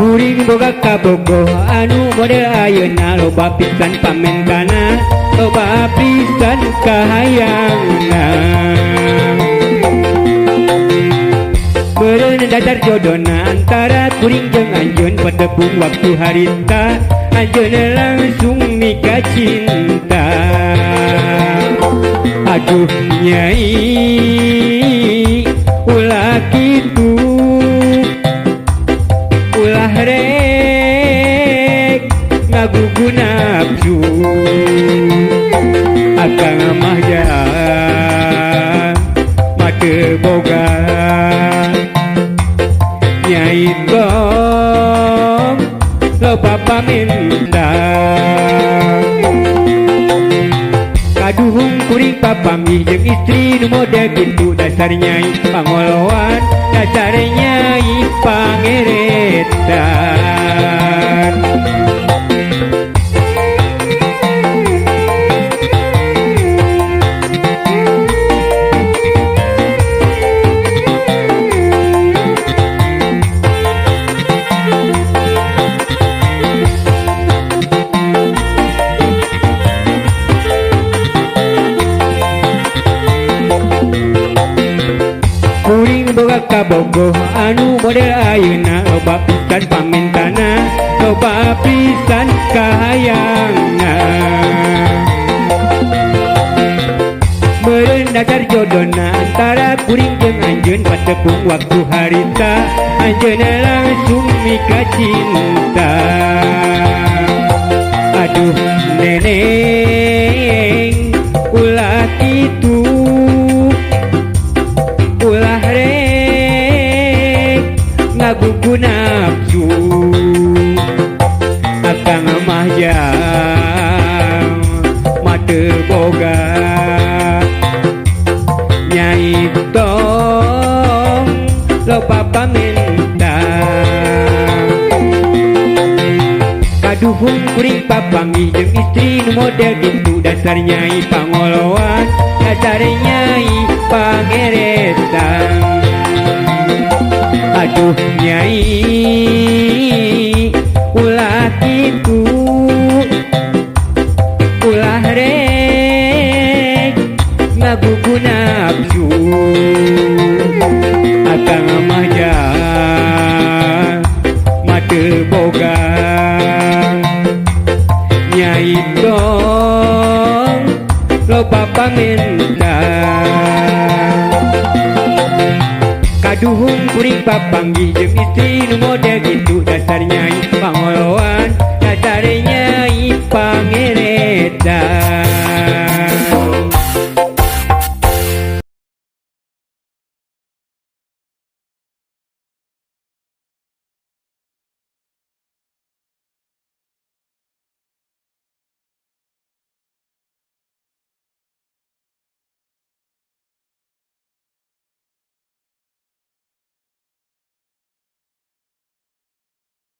Kuring boga kabogoh anu model ayeuna loba pisan pamentana loba pisan kahayangna. Meureun dasar jodona antara kuring jeung anjeun patepung waktu harita anjeun langsung mika cinta. Aduh nyai ulah kitu ulah rek ngagugu nafsu akang mah jahat mate boga nyai tong loba paminta. Kaduhung kuring papanggih jeung istri nu model kitu dasar nyai pangoloan dasar nyai pangeretan. Kuring boga kabogoh anu model ayeuna loba pisan pamentana loba pisan kahayangna. Meureun dasar jodona antara kuring jeung anjeun patepung waktu harita anjeun langsung mika cinta. Aduh neneng ulah kitu ulah rek ngagugu nafsu akang mah jang mate boga nyai tong loba paminta. Kaduhung kuring papanggih jeung istri nu model kitu dasar nyai pangoloan dasar nyai pangeretan. Aduh nyai ulah kitu ulah rek ngagugu nafsu akang mah jahat mate boga nyai tong loba paminta. Kaduhung kuring papanggih jeung istri nu model kitu dasar nyai pangoloan